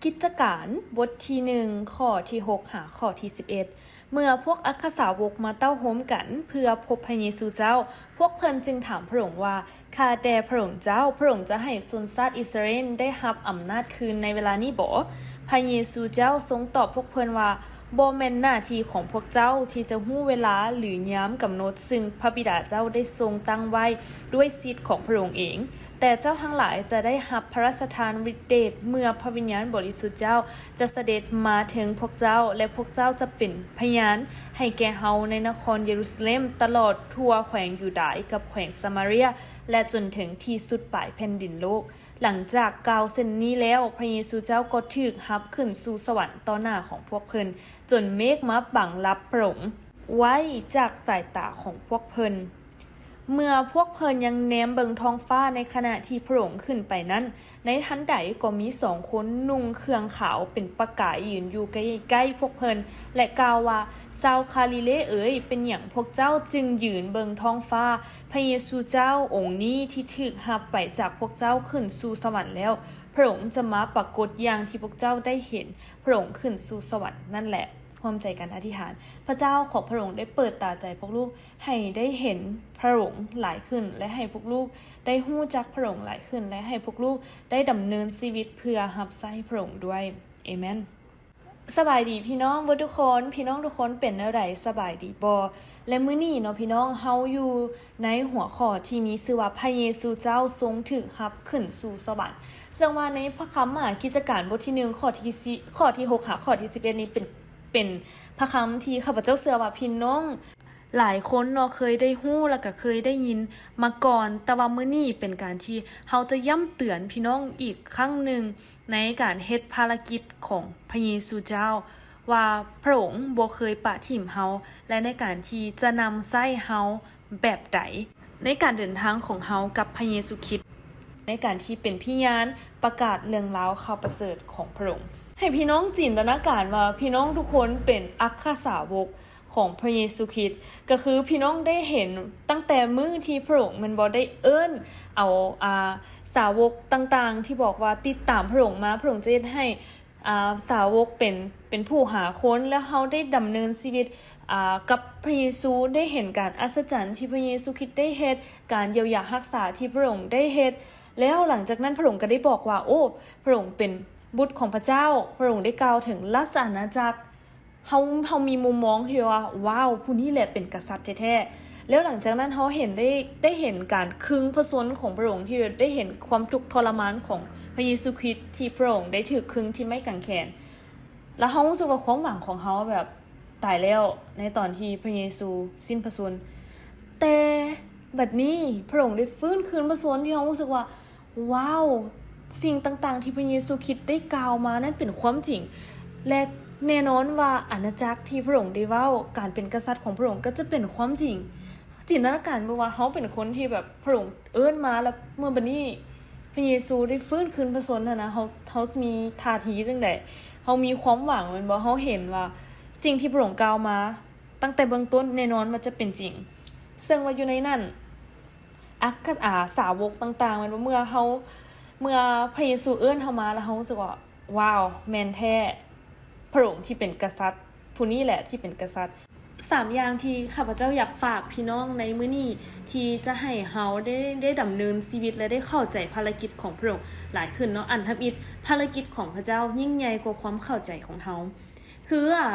ກິດຈະການ ບົດທີໜຶ່ງ ຂໍ້ທີຫົກຫາຂໍ້ທີສິບເອັດ ເມື່ອພວກອັກຄະສາວົກມາເຕົ້າໂຮມກັນເພື່ອພົບພະເຢຊູເຈົ້າ, ພວກເພິ່ນຈຶ່ງຖາມພະອົງວ່າ, ຂ້າແດ່ພະອົງເຈົ້າ, ພະອົງຈະໃຫ້ຊົນຊາດອິດສະຣາເອນໄດ້ຮັບອຳນາດຄືນໃນເວລານີ້ບໍ? ພະເຢຊູເຈົ້າຊົງຕອບພວກເພິ່ນວ່າ, ບໍ່ແມ່ນໜ້າທີ່ຂອງພວກເຈົ້າທີ່ຈະຮູ້ເວລາ ຫຼື ຍາມກຳນົດ ຊຶ່ງພະບິດາເຈົ້າໄດ້ຊົງຕັ້ງໄວ້ດ້ວຍສິດຂອງພະອົງເອງ. ແຕ່ເຈົ້າທັງຫຼາຍຈະໄດ້ຮັບພະລາຊະທານລິດເດດ ເມື່ອພະວິນຍານບໍລິສຸດເຈົ້າຈະສະເດັດມາເຖິງພວກເຈົ້າ, ແລະ ພວກເຈົ້າຈະເປັນພະຍານໃຫ້ແກ່ເຮົາໃນນະຄອນເຢຣູຊາເລັມ, ຕະຫຼອດທົ່ວແຂວງຢູດາຍ ກັບແຂວງສະມາເຣຍ ແລະ ຈົນເຖິງທີ່ສຸດປາຍແຜ່ນດິນໂລກ. ຫຼັງຈາກກ່າວເຊັ່ນນີ້ແລ້ວ, ພະເຢຊູເຈົ້າກໍຖືກຮັບຂຶ້ນສູ່ສະຫວັນຕໍ່ໜ້າຂອງພວກເພິ່ນ, ຈົນເມກມາບັງລັບພະອົງໄວ້ຈາກສາຍຕາຂອງພວກເພິ່ນ. ເມື່ອພວກເພິ່ນຍັງແນມເບິ່ງທ້ອງຟ້າໃນຂະນະທີ່ພະອົງຂຶ້ນໄປນັ້ນ, ໃນທັນໃດກໍມີສອງຄົນນຸ່ງເຄື່ອງຂາວເປັນປະກາຍຢືນຢູ່ໃກ້ໆພວກເພິ່ນ ແລະ ກ່າວວ່າ, ຊາວກາລີເລເອີຍ, ເປັນຫຍັງພວກເຈົ້າຈຶ່ງຢືນເບິ່ງທ້ອງຟ້າ? ພະເຢຊູເຈົ້າອົງນີ້ທີ່ຖືກຮັບໄປຈາກພວກເຈົ້າຂຶ້ນສູ່ສະຫວັນແລ້ວ, ພະອົງຈະມາປາກົດຢ່າງທີ່ພວກເຈົ້າໄດ້ເຫັນພະອົງຂຶ້ນສູ່ສະຫວັນນັ້ນແຫຼະ. ຮ່ວມໃຈກັນອະທິຖານ. ພະເຈົ້າ, ຂໍພະອົງໄດ້ເປີດຕາໃຈພວກລູກ ໃຫ້ໄດ້ເຫັນພະອົງຫຼາຍຂຶ້ນ ແລະ ໃຫ້ພວກລູກໄດ້ຮູ້ຈັກພະອົງຫຼາຍຂຶ້ນ ແລະ ໃຫ້ພວກລູກໄດ້ດຳເນີນຊີວິດເພື່ອຮັບໃຊ້ພະອົງດ້ວຍ. ເອເມນ. ສະບາຍດີພີ່ນ້ອງເບິດທຸກຄົນ, ພີ່ນ້ອງທຸກຄົນເປັນແນວໃດ, ສະບາຍດີບໍ່? ແລະ ມື້ນີ້ເນາະພີ່ນ້ອງ, ເຮົາຢູ່ໃນຫົວຂໍ້ທີ່ມີຊື່ວ່າ ພະເຢຊູເຈົ້າຊົງຖືກຮັບຂຶ້ນສູ່ສະຫວັນ. ເຊິ່ງວ່າໃນພະຄຳ ອາ ກິດຈະການບົດທີໜຶ່ງ ຂໍ້ທີສີ່ ຂໍ້ທີຫົກຫາຂໍ້ທີສິບເອັດນີ້ເປັນ ເປັນພະຄຳທີ່ຂ້າພະເຈົ້າເຊື່ອວ່າພີ່ນ້ອງຫຼາຍຄົນເນາະ ເຄີຍໄດ້ຮູ້ ແລ້ວກະເຄີຍໄດ້ຍິນມາກ່ອນ, ແຕ່ວ່າມື້ນີ້ເປັນການທີ່ເຮົາຈະຢ້ຳເຕືອນພີ່ນ້ອງອີກຄັ້ງໜຶ່ງ ໃນການເຮັດພາລະກິດຂອງພະເຢຊູເຈົ້າ ວ່າພະອົງບໍ່ເຄີຍປະຖິ້ມເຮົາ ແລະ ໃນການທີ່ຈະນຳໃຊ້ເຮົາ ແບບໃດໃນການເດີນທາງຂອງເຮົາກັບພະເຢຊູຄຣິດ, ໃນການທີ່ເປັນພະຍານປະກາດເລື່ອງລາວຂ່າວປະເສີດຂອງພະອົງ. ໃຫ້ພີ່ນ້ອງຈິນຕະນາການວ່າພີ່ນ້ອງທຸກຄົນເປັນອັກຄະສາວົກຂອງພະເຢຊູຄຣິດ, ກໍຄືພີ່ນ້ອງໄດ້ເຫັນຕັ້ງແຕ່ມື້ທີ່ພະອົງແມ່ນບໍ່ໄດ້ເອີ້ນເອົາ ອາ ສາວົກຕ່າງໆ ທີ່ບອກວ່າຕິດຕາມພະອົງມາ, ພະອົງຈະເຮັດໃຫ້ ອາ ສາວົກເປັນ ເປັນຜູ້ຫາຄົນ ແລ້ວເຮົາໄດ້ດຳເນີນຊີວິດ ອາ ກັບພະເຢຊູ, ໄດ້ເຫັນການອັດສະຈັນທີ່ພະເຢຊູຄຣິດໄດ້ເຮັດ, ການຢຽວຢາຮັກສາທີ່ພະອົງໄດ້ເຮັດ. ແລ້ວຫຼັງຈາກນັ້ນພະອົງກໍໄດ້ບອກວ່າ, ໂອ້ ພະອົງເປັນບຸດຂອງພະເຈົ້າ, ພະອົງໄດ້ກ່າວເຖິງລາຊະອານາຈັກ. ເຮົາ ເຮົາມີມຸມມອງທີ່ວ່າ, ວ້າວ ຜູ້ນີ້ແຫຼະເປັນກະສັດແທ້ໆ. ແລ້ວຫຼັງຈາກນັ້ນເຮົາເຫັນໄດ້ ໄດ້ເຫັນການຄຶງພະຊົນຂອງພະອົງ, ທີ່ໄດ້ເຫັນຄວາມທຸກທໍລະມານຂອງພະເຢຊູຄຣິດ ທີ່ພະອົງໄດ້ຖືກຄຶງທີ່ໄມ້ກາງແຂນ. ແລ້ວເຮົາຮູ້ສຶກວ່າຄວາມຫວັງຂອງເຮົາແບບຕາຍແລ້ວ ໃນຕອນທີ່ພະເຢຊູສິ້ນພະຊົນ. ແຕ່ບັດນີ້ພະອົງໄດ້ຟື້ນຄືນພະຊົນ ທີ່ເຮົາຮູ້ສຶກວ່າ ວ້າວ! ສິ່ງຕ່າງໆທີ່ພະເຢຊູຄຣິດໄດ້ກ່າວມານັ້ນເປັນຄວາມຈິງ ແລະ ແນ່ນອນວ່າອານາຈັກທີ່ພະອົງໄດ້ເວົ້າ, ການເປັນກະສັດຂອງພະອົງກໍຈະເປັນຄວາມຈິງ. ຈິນຕະນາການເບິ່ງວ່າເຮົາເປັນຄົນທີ່ແບບພະອົງເອີ້ນມາ ແລ້ວເມື່ອບັດນີ້ພະເຢຊູໄດ້ຟື້ນຄືນພະຊົນຫັ້ນນະ, ເຮົາ ເຮົາມີທ່າທີຈັ່ງໃດ? ເຮົາມີຄວາມຫວັງແມ່ນບໍ່? ເຮົາເຫັນວ່າສິ່ງທີ່ພະອົງກ່າວມາຕັ້ງແຕ່ເບື້ອງຕົ້ນແນ່ນອນວ່າຈະເປັນຈິງ. ເຊິ່ງວ່າຢູ່ໃນນັ້ນ ອັກຄະ ອາ ສາວົກຕ່າງໆ ແມ່ນບໍ່? ເມື່ອເຮົາ ເມື່ອພະເຢຊູເອີ້ນເຮົາມາ ແລ້ວເຮົາຮູ້ສຶກວ່າ ວ້າວ ແມ່ນແທ້ ພະອົງທີ່ເປັນກະສັດ ຜູ້ນີ້ແຫຼະທີ່ເປັນກະສັດ. ສາມຢ່າງທີ່ຂ້າພະເຈົ້າຢາກຝາກພີ່ນ້ອງໃນມື້ນີ້ ທີ່ຈະໃຫ້ເຮົາໄດ້ ໄດ້ດຳເນີນຊີວິດ ແລະ ໄດ້ເຂົ້າໃຈພາລະກິດຂອງພະອົງຫຼາຍຂຶ້ນເນາະ. ອັນທຳອິດ, ພາລະກິດຂອງພະເຈົ້າຍິ່ງໃຫຍ່ກວ່າຄວາມເຂົ້າໃຈຂອງເຮົາ. ຄື ອາ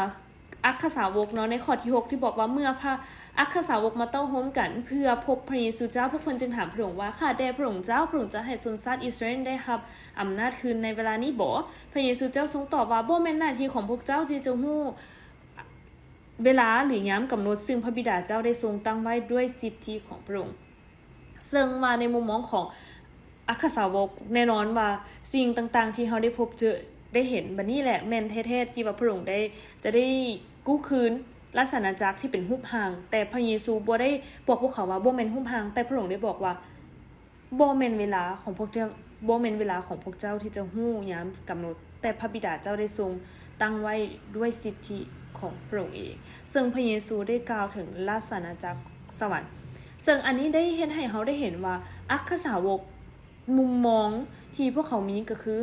ອັກຄະສາວົກເນາະ ໃນຂໍ້ທີຫົກທີ່ບອກວ່າ ເມື່ອພະ ອັກຄະສາວົກມາເຕົ້າໂຮມກັນເພື່ອພົບພະເຢຊູເຈົ້າ, ພວກເພິ່ນຈຶ່ງຖາມພະອົງວ່າ, ຂ້າແດ່ພະອົງເຈົ້າ, ພະອົງຈະໃຫ້ຊົນຊາດອິດສະຣາເອນໄດ້ຮັບອຳນາດຄືນໃນເວລານີ້ບໍ? ພະເຢຊູເຈົ້າຊົງຕອບວ່າ, ບໍ່ແມ່ນໜ້າທີ່ຂອງພວກເຈົ້າທີ່ຈະຮູ້ເວລາ ຫຼື ຍາມກຳນົດ ຊຶ່ງພະບິດາເຈົ້າໄດ້ຊົງຕັ້ງໄວ້ດ້ວຍສິດທິຂອງພະອົງ. ເຊິ່ງວ່າໃນມຸມມອງຂອງອັກຄະສາວົກ, ແນ່ນອນວ່າສິ່ງຕ່າງໆທີ່ເຮົາໄດ້ພົບເຈີ ໄດ້ເຫັນບັດນີ້ແຫຼະ ແມ່ນແທ້ໆ ທີ່ວ່າພະອົງໄດ້ ຈະໄດ້ກູ້ຄືນລາຊະອານາຈັກທີ່ເປັນຮູບຮ່າງ, ແຕ່ພະເຢຊູບໍ່ໄດ້ບອກພວກເຂົາວ່າບໍ່ແມ່ນຮູບຮ່າງ, ແຕ່ພະອົງໄດ້ບອກວ່າ ບໍ່ແມ່ນເວລາຂອງພວກເຈົ້າ, ບໍ່ແມ່ນເວລາຂອງພວກເຈົ້າທີ່ຈະຮູ້ຍາມກຳນົດ, ແຕ່ພະບິດາເຈົ້າໄດ້ຊົງຕັ້ງໄວ້ດ້ວຍສິດທິຂອງພະອົງເອງ. ເຊິ່ງພະເຢຊູໄດ້ກ່າວເຖິງລາຊະອານາຈັກສະຫວັນ. ເຊິ່ງອັນນີ້ໄດ້ເຮັດໃຫ້ເຮົາໄດ້ເຫັນວ່າ ອັກຄະສາວົກ ມຸມມອງທີ່ພວກເຂົາມີກໍຄື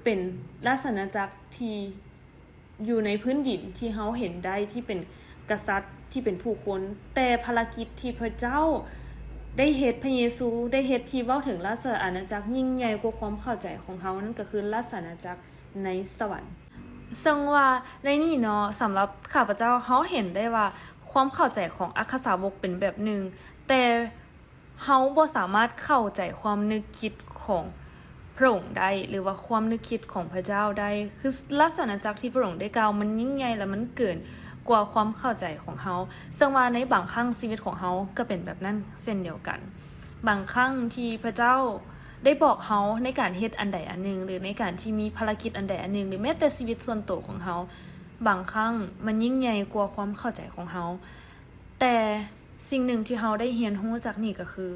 ປັນລາຊະອານາຈັກທີ່ຢູ່ໃນພື້ນດິນທີ່ເຮົາເຫັນໄດ້ ທີ່ເປັນກະສັດ ທີ່ເປັນຜູ້ຄົນ, ແຕ່ພາລະກິດທີ່ພະເຈົ້າໄດ້ເຮັດ, ພະເຢຊູໄດ້ເຮັດ, ທີ່ເວົ້າເຖິງລາຊະອານາຈັກຍິ່ງໃຫຍ່ກວ່າຄວາມເຂົ້າໃຈຂອງເຮົາ, ນັ້ນກໍຄືລາຊະອານາຈັກໃນສະຫວັນ. ເຊິ່ງວ່າໃນນີ້ເນາະ, ສຳລັບຂ້າພະເຈົ້າ, ເຮົາເຫັນໄດ້ວ່າຄວາມເຂົ້າໃຈຂອງອັກຄະສາວົກເປັນແບບໜຶ່ງ, ແຕ່ ເຮົາບໍ່ສາມາດເຂົ້າໃຈຄວາມນຶກຄິດຂອງພະອົງໄດ້ ຫຼືວ່າຄວາມນຶກຄິດຂອງພະເຈົ້າໄດ້. ຄືລາຊະອານາຈັກທີ່ພະອົງໄດ້ກ່າວ ມັນຍິ່ງໃຫຍ່ ແລະ ມັນເກີນກວ່າຄວາມເຂົ້າໃຈຂອງເຮົາ. ເຊິ່ງວ່າໃນບາງຄັ້ງຊີວິດຂອງເຮົາກໍເປັນແບບນັ້ນເຊັ່ນດຽວກັນ. ບາງຄັ້ງທີ່ພະເຈົ້າໄດ້ບອກເຮົາໃນການເຮັດອັນໃດອັນໜຶ່ງ ຫຼື ໃນການທີ່ມີພາລະກິດອັນໃດອັນໜຶ່ງ ຫຼື ແມ້ແຕ່ຊີວິດສ່ວນໂຕຂອງເຮົາ, ບາງຄັ້ງມັນຍິ່ງໃຫຍ່ກວ່າຄວາມເຂົ້າໃຈຂອງເຮົາ. ແຕ່ສິ່ງໜຶ່ງທີ່ເຮົາໄດ້ຮຽນຮູ້ຈາກນີ້ກໍຄື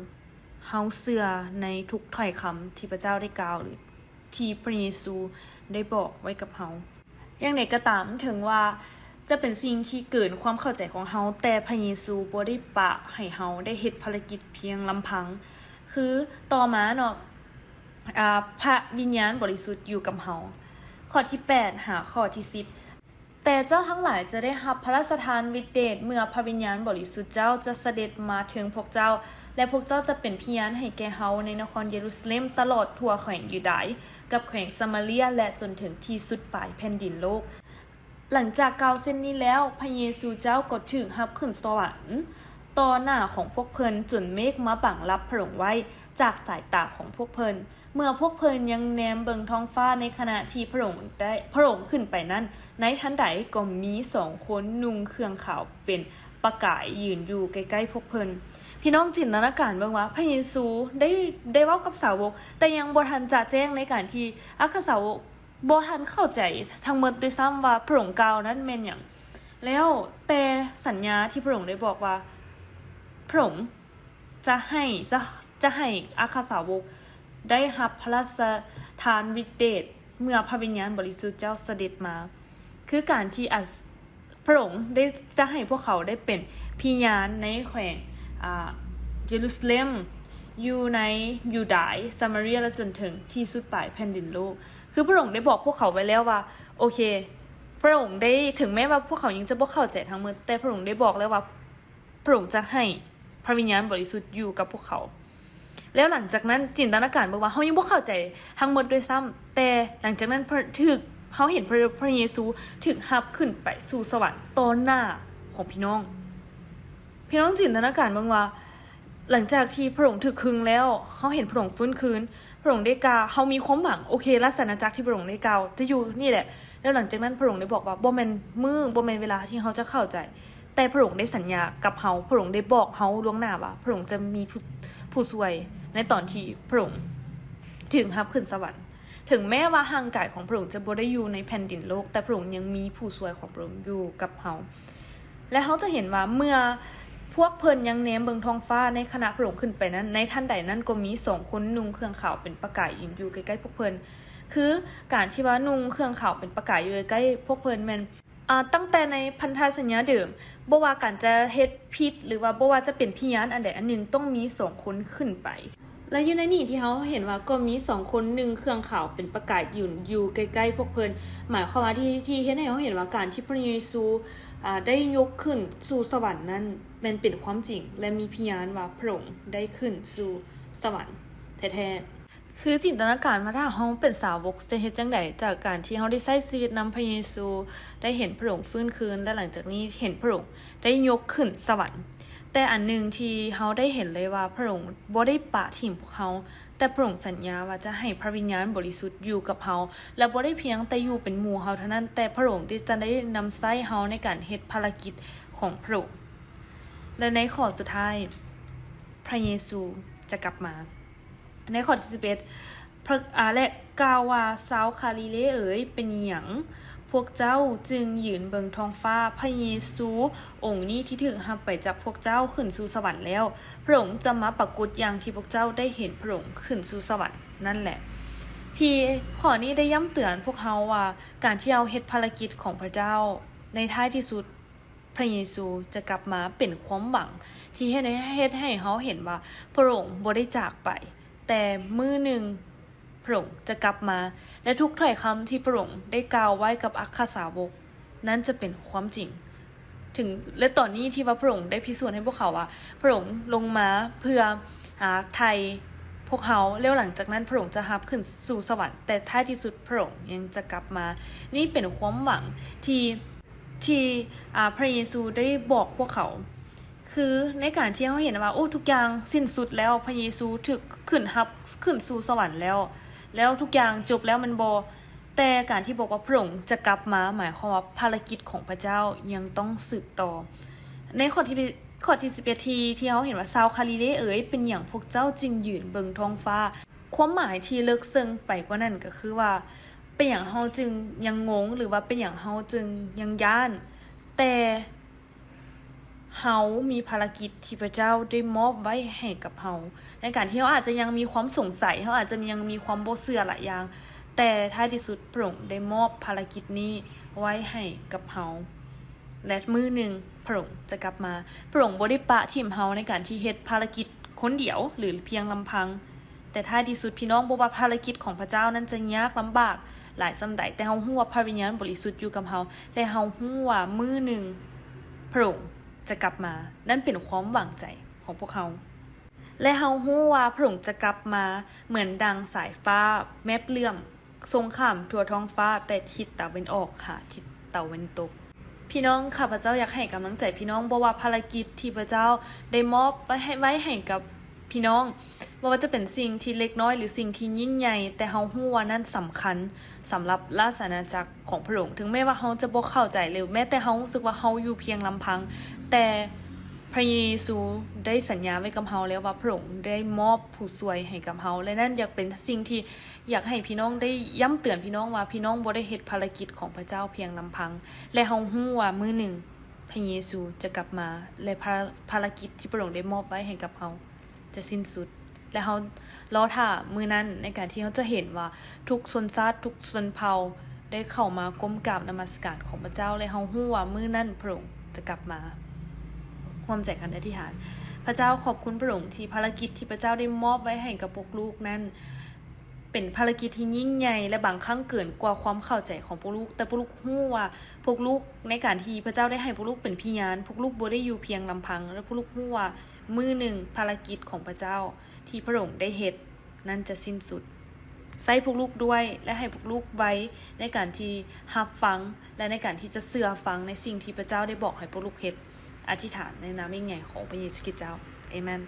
ເຮົາເຊື່ອໃນທຸກຖ້ອຍຄຳທີ່ພະເຈົ້າໄດ້ກ່າວ ຫຼື ທີ່ພະເຢຊູໄດ້ບອກໄວ້ກັບເຮົາ. ຢ່າງໃດກໍຕາມ, ເຖິງວ່າຈະເປັນສິ່ງທີ່ເກີນຄວາມເຂົ້າໃຈຂອງເຮົາ, ແຕ່ພະເຢຊູບໍ່ໄດ້ປະໃຫ້ເຮົາໄດ້ເຮັດພາລະກິດພຽງລຳພັງ. ຄືຕໍ່ມາເນາະ, ອາ, ພະວິນຍານບໍລິສຸດຢູ່ກັບເຮົາ. ຂໍ້ທີແປດຫາຂໍ້ທີສິບ. ແຕ່ເຈົ້າທັງຫຼາຍຈະໄດ້ຮັບພະລາຊະທານລິດເດດ ເມື່ອພະວິນຍານບໍລິສຸດເຈົ້າຈະສະເດັດມາເທິງພວກເຈົ້າ, ແລະ ພວກເຈົ້າຈະເປັນພະຍານໃຫ້ແກ່ເຮົາໃນນະຄອນເຢຣູຊາເລັມ, ຕະຫຼອດທົ່ວແຂວງຢູດາຍ, ກັບແຂວງສະມາເຣຍ ແລະ ຈົນເຖິງທີ່ສຸດປາຍແຜ່ນດິນໂລກ. ຫຼັງຈາກກ່າວເຊັ່ນນີ້ແລ້ວ, ພະເຢຊູເຈົ້າກໍຖືກຮັບຂຶ້ນສະຫວັນຕໍ່ໜ້າຂອງພວກເພິ່ນ, ຈົນເມກມາບັງລັບພະອົງໄວ້ຈາກສາຍຕາຂອງພວກເພິ່ນ. ເມື່ອພວກເພິ່ນຍັງແນມເບິ່ງທ້ອງຟ້າໃນຂະນະທີ່ພະອົງໄດ້ ພະອົງຂຶ້ນໄປນັ້ນ, ໃນທັນໃດກໍມີສອງຄົນນຸ່ງເຄື່ອງຂາວເປັນປະກາຍຢືນຢູ່ໃກ້ໆພວກເພິ່ນ. ພີ່ນ້ອງຈິນຕະນາການເບິ່ງວ່າ ພະເຢຊູໄດ້ ໄດ້ເວົ້າກັບສາວົກ, ແຕ່ຍັງບໍ່ທັນຈະແຈ້ງໃນການທີ່ອັກຄະສາວົກບໍ່ທັນເຂົ້າໃຈທັງໝົດດ້ວຍຊ້ຳວ່າພະອົງກ່າວນັ້ນແມ່ນຫຍັງ. ແລ້ວແຕ່ສັນຍາທີ່ພະອົງໄດ້ບອກວ່າ ພະອົງ ຈະໃຫ້ ຈະ ຈະໃຫ້ອັກຄະສາວົກໄດ້ຮັບພະລາຊະທານລິດເດດ ເມື່ອພະວິນຍານບໍລິສຸດເຈົ້າສະເດັດມາ. ຄືການທີ່ອາ ພະອົງໄດ້ ຈະໃຫ້ພວກເຂົາໄດ້ເປັນພະຍານໃນແຂວງ ອາ ເຢຣູຊາເລັມ, ຢູ່ໃນຢູດາຍ, ສະມາເຣຍ ແລະ ຈົນເຖິງທີ່ສຸດປາຍແຜ່ນດິນໂລກ. ຄືພະອົງໄດ້ບອກພວກເຂົາໄວ້ແລ້ວວ່າ ໂອເຄ, ພະອົງໄດ້ ເຖິງແມ້ວ່າພວກເຂົາຍັງຈະບໍ່ເຂົ້າໃຈທັງໝົດ, ແຕ່ພະອົງໄດ້ບອກແລ້ວວ່າ ພະອົງຈະໃຫ້ພະວິນຍານບໍລິສຸດຢູ່ກັບພວກເຂົາ. ແລ້ວຫຼັງຈາກນັ້ນ ຈິນຕະນາການເບິ່ງວ່າ ເຮົາຍັງບໍ່ເຂົ້າໃຈທັງໝົດດ້ວຍຊ້ຳ, ແຕ່ຫຼັງຈາກນັ້ນ ຖືກ ເຮົາເຫັນພະ ພະເຢຊູຖືກຮັບຂຶ້ນໄປສູ່ສະຫວັນຕໍ່ໜ້າຂອງພີ່ນ້ອງ. ພີ່ນ້ອງຈິນຕະນາການເບິ່ງວ່າ ຫຼັງຈາກທີ່ພະອົງຖືກຄຶງແລ້ວ, ເຮົາເຫັນພະອົງຟື້ນຄືນ, ພະອົງໄດ້ກ່າວ, ເຮົາມີຄວາມຫວັງ, ໂອເຄ, ລາຊະອານາຈັກທີ່ພະອົງໄດ້ກ່າວຈະຢູ່ນີ້ແຫຼະ. ແລ້ວຫຼັງຈາກນັ້ນພະອົງໄດ້ບອກວ່າ ບໍ່ແມ່ນມື້, ບໍ່ແມ່ນເວລາທີ່ເຮົາຈະເຂົ້າໃຈ, ແຕ່ພະອົງໄດ້ສັນຍາກັບເຮົາ, ພະອົງໄດ້ບອກເຮົາລ່ວງໜ້າວ່າ ພະອົງຈະມີຜູ້ ຜູ້ຊ່ວຍໃນຕອນທີ່ພະອົງຖືກຮັບຂຶ້ນສະຫວັນ. ເຖິງແມ້ວ່າຮ່າງກາຍຂອງພະອົງຈະບໍ່ໄດ້ຢູ່ໃນແຜ່ນດິນໂລກ, ແຕ່ພະອົງຍັງມີຜູ້ຊ່ວຍຂອງພະອົງຢູ່ກັບເຮົາ. ແລະ ເຮົາຈະເຫັນວ່າເມື່ອພວກເພິ່ນຍັງແນມເບິ່ງທ້ອງຟ້າໃນຂະນະພະອົງຂຶ້ນໄປນັ້ນ, ໃນທັນໃດນັ້ນກໍມີສອງຄົນນຸ່ງເຄື່ອງຂາວເປັນປະກາຍຢືນຢູ່ໃກ້ໆພວກເພິ່ນ. ຄືການທີ່ວ່ານຸ່ງເຄື່ອງຂາວເປັນປະກາຍຢູ່ໃກ້ໆພວກເພິ່ນແມ່ນ ອາ ຕັ້ງແຕ່ໃນພັນທະສັນຍາເດີມ, ບໍ່ວ່າການຈະເຮັດຜິດ ຫຼືວ່າບໍ່ວ່າຈະເປັນພະຍານອັນໃດອັນໜຶ່ງ, ຕ້ອງມີສອງຄົນຂຶ້ນໄປ. ແລະ ຢູ່ໃນນີ້ທີ່ເຮົາເຫັນວ່າກໍມີສອງຄົນນຸ່ງເຄື່ອງຂາວເປັນປະກາຍຢືນຢູ່ໃກ້ໆພວກເພິ່ນ, ໝາຍຄວາມວ່າທີ່ ທີ່ເຮັດໃຫ້ເຮົາເຫັນວ່າການທີ່ພະເຢຊູ ອາ ໄດ້ຍົກຂຶ້ນສູ່ສະຫວັນນັ້ນແມ່ນເປັນຄວາມຈິງ ແລະ ມີພະຍານວ່າພະອົງໄດ້ຂຶ້ນສູ່ສະຫວັນແທ້ໆ. ຄືຈິນຕະນາການວ່າຖ້າເຮົາເປັນສາວົກຈະເຮັດຈັ່ງໃດ ຈາກການທີ່ເຮົາໄດ້ໃຊ້ຊີວິດນຳພະເຢຊູ, ໄດ້ເຫັນພະອົງຟື້ນຄືນ ແລະ ຫຼັງຈາກນີ້ເຫັນພະອົງໄດ້ຍົກຂຶ້ນສະຫວັນ. ແຕ່ອັນໜຶ່ງທີ່ເຮົາໄດ້ເຫັນເລີຍວ່າພະອົງບໍ່ໄດ້ປະຖິ້ມພວກເຮົາ, ແຕ່ພະອົງສັນຍາວ່າຈະໃຫ້ພະວິນຍານບໍລິສຸດຢູ່ກັບເຮົາ ແລະ ບໍ່ໄດ້ພຽງແຕ່ຢູ່ເປັນໝູ່ເຮົາເທົ່ານັ້ນ, ແຕ່ພະອົງໄດ້ ຈະໄດ້ນຳໃຊ້ເຮົາໃນການເຮັດພາລະກິດຂອງພະອົງ. ແລະ ໃນຂໍ້ສຸດທ້າຍ ພະເຢຊູຈະກັບມາ. ໃນຂໍ້ທີສິບເອັດ ພະ ອາ ແລະ ກ່າວວ່າ, ຊາວຄາລີເລເອີຍ, ເປັນຫຍັງພວກເຈົ້າຈຶ່ງຢືນເບິ່ງທ້ອງຟ້າ? ພະເຢຊູອົງນີ້ທີ່ຖືກຮັບໄປຈາກພວກເຈົ້າຂຶ້ນສູ່ສະຫວັນແລ້ວ, ພະອົງຈະມາປາກົດຢ່າງທີ່ພວກເຈົ້າໄດ້ເຫັນພະອົງຂຶ້ນສູ່ສະຫວັນນັ້ນແຫຼະ. ທີ່ຂໍ້ນີ້ໄດ້ຢ້ຳເຕືອນພວກເຮົາວ່າ ການທີ່ເຮົາເຮັດພາລະກິດຂອງພະເຈົ້າ, ໃນທ້າຍທີ່ສຸດ ພະເຢຊູຈະກັບມາເປັນຄວາມຫວັງທີ່ເຮັດໃຫ້ ເຮັດໃຫ້ເຮົາເຫັນວ່າພະອົງບໍ່ໄດ້ຈາກໄປ, ແຕ່ມື້ໜຶ່ງ ພະອົງຈະກັບມາ ແລະ ທຸກຖ້ອຍຄຳທີ່ພະອົງໄດ້ກ່າວໄວ້ກັບອັກຄະສາວົກ ນັ້ນຈະເປັນຄວາມຈິງ. ເຖິງ ແລະ ຕອນນີ້ທີ່ວ່າພະອົງໄດ້ພິສູດໃຫ້ພວກເຂົາວ່າ ພະອົງລົງມາເພື່ອ ອາ ໄຖ່ພວກເຮົາ ແລ້ວຫຼັງຈາກນັ້ນພະອົງຈະຮັບຂຶ້ນສູ່ສະຫວັນ, ແຕ່ທ້າຍທີ່ສຸດພະອົງຍັງຈະກັບມາ. ນີ້ເປັນຄວາມຫວັງທີ່ ທີ່ ອາ ພະເຢຊູໄດ້ບອກພວກເຂົາ. ຄືໃນການທີ່ເຮົາເຫັນວ່າ ໂອ້ ທຸກຢ່າງສິ້ນສຸດແລ້ວ, ພະເຢຊູຖືກຂຶ້ນຮັບຂຶ້ນສູ່ສະຫວັນແລ້ວ, ແລ້ວທຸກຢ່າງຈົບແລ້ວແມ່ນບໍ່? ແຕ່ການທີ່ບອກວ່າພະອົງຈະກັບມາ ໝາຍຄວາມວ່າພາລະກິດຂອງພະເຈົ້າຍັງຕ້ອງສືບຕໍ່. ໃນຂໍ້ທີ ຂໍ້ທີສິບເອັດ ທີ່ ທີ່ເຮົາເຫັນວ່າ ຊາວຄາລີເລເອີຍ, ເປັນຫຍັງພວກເຈົ້າຈຶ່ງຢືນເບິ່ງທ້ອງຟ້າ? ຄວາມໝາຍທີ່ເລິກເຊິ່ງໄປກວ່ານັ້ນກໍຄືວ່າ ເປັນຫຍັງເຮົາຈຶ່ງຍັງງົງ ຫຼືວ່າເປັນຫຍັງເຮົາຈຶ່ງຍັງຢ້ານ? ແຕ່ເຮົາມີພາລະກິດທີ່ພະເຈົ້າໄດ້ມອບໄວ້ໃຫ້ກັບເຮົາ. ໃນການທີ່ເຮົາອາດຈະຍັງມີຄວາມສົງໄສ, ເຮົາອາດຈະຍັງມີຄວາມບໍ່ເຊື່ອຫຼາຍຢ່າງ, ແຕ່ທ້າຍທີ່ສຸດພະອົງໄດ້ມອບພາລະກິດນີ້ໄວ້ໃຫ້ກັບເຮົາ ແລະ ມື້ໜຶ່ງພະອົງຈະກັບມາ. ພະອົງບໍ່ໄດ້ປະຖິ້ມເຮົາໃນການທີ່ເຮັດພາລະກິດຄົນດຽວ ຫຼື ພຽງລຳພັງ. ແຕ່ທ້າຍທີ່ສຸດ, ພີ່ນ້ອງ, ບໍ່ວ່າພາລະກິດຂອງພະເຈົ້ານັ້ນຈະຍາກລຳບາກຫຼາຍສ່ຳໃດ, ແຕ່ເຮົາຮູ້ວ່າພະວິນຍານບໍລິສຸດຢູ່ກັບເຮົາ ແລະ ເຮົາຮູ້ວ່າມື້ໜຶ່ງພະອົງຈະກັບມາ. ນັ້ນເປັນຄວາມຫວັງໃຈຂອງພວກເຮົາ. ແລະ ເຮົາຮູ້ວ່າພະອົງຈະກັບມາເໝືອນດັ່ງສາຍຟ້າແມບເຫຼື້ອມ ສົ່ງຂ້າມທົ່ວທ້ອງຟ້າແຕ່ທິດຕາເວັນອອກຫາທິດຕາເວັນຕົກ. ພີ່ນ້ອງ, ຂ້າພະເຈົ້າຢາກໃຫ້ກຳລັງໃຈພີ່ນ້ອງ, ບໍ່ວ່າພາລະກິດທີ່ພະເຈົ້າໄດ້ມອບໄວ້ໃຫ້, ໄວ້ໃຫ້ກັບພີ່ນ້ອງ, ບໍ່ວ່າຈະເປັນສິ່ງທີ່ເລັກນ້ອຍ ຫຼື ສິ່ງທີ່ຍິ່ງໃຫຍ່, ແຕ່ເຮົາຮູ້ວ່ານັ້ນສຳຄັນສຳລັບລາຊະອານາຈັກຂອງພະອົງ. ເຖິງແມ້ວ່າເຮົາຈະບໍ່ເຂົ້າໃຈ ຫຼື ແມ້ແຕ່ເຮົາຮູ້ສຶກວ່າເຮົາຢູ່ພຽງລຳພັງ, ແຕ່ພະເຢຊູໄດ້ສັນຍາໄວ້ກັບເຮົາແລ້ວວ່າພະອົງໄດ້ມອບຜູ້ຊ່ວຍໃຫ້ກັບເຮົາ, ແລະ ນັ້ນຢາກເປັນສິ່ງທີ່ ຢາກໃຫ້ພີ່ນ້ອງໄດ້ຢ້ຳເຕືອນພີ່ນ້ອງວ່າ ພີ່ນ້ອງບໍ່ໄດ້ເຮັດພາລະກິດຂອງພະເຈົ້າພຽງລຳພັງ ແລະ ເຮົາຮູ້ວ່າມື້ໜຶ່ງພະເຢຊູຈະກັບມາ ແລະ ພາ ພາລະກິດທີ່ພະອົງໄດ້ມອບໄວ້ໃຫ້ກັບເຮົາຈະສິ້ນສຸດ ແລະ ເຮົາລໍຖ້າມື້ນັ້ນໃນການທີ່ເຮົາຈະເຫັນວ່າທຸກຊົນຊາດ ທຸກຊົນເຜົ່າໄດ້ເຂົ້າມາກົ້ມກາບນະມັດສະການຂອງພະເຈົ້າ ແລະ ເຮົາຮູ້ວ່າມື້ນັ້ນພະອົງຈະກັບມາ. ຮ່ວມໃຈກັນອະທິຖານ. ພະເຈົ້າ, ຂອບຄຸນພະອົງທີ່ພາລະກິດທີ່ພະເຈົ້າໄດ້ມອບໄວ້ໃຫ້ກັບພວກລູກນັ້ນ ເປັນພາລະກິດທີ່ຍິ່ງໃຫຍ່ ແລະ ບາງຄັ້ງເກີນກວ່າຄວາມເຂົ້າໃຈຂອງພວກລູກ, ແຕ່ພວກລູກຮູ້ວ່າພວກລູກ, ໃນການທີ່ພະເຈົ້າໄດ້ໃຫ້ພວກລູກເປັນພະຍານ, ພວກລູກບໍ່ໄດ້ຢູ່ພຽງລຳພັງ ແລະ ພວກລູກຮູ້ວ່າມື້ໜຶ່ງພາລະກິດຂອງພະເຈົ້າທີ່ພະອົງໄດ້ເຮັດນັ້ນຈະສິ້ນສຸດ. ໃຊ້ພວກລູກດ້ວຍ ແລະ ໃຫ້ພວກລູກໄວໃນການທີ່ຮັບຟັງ ແລະ ໃນການທີ່ຈະເຊື່ອຟັງໃນສິ່ງທີ່ພະເຈົ້າໄດ້ບອກໃຫ້ພວກລູກເຮັດ. ອະທິຖານໃນນາມຍິ່ງໃຫຍ່ຂອງພະເຢຊູຄຣິດເຈົ້າ. ເອເມນ.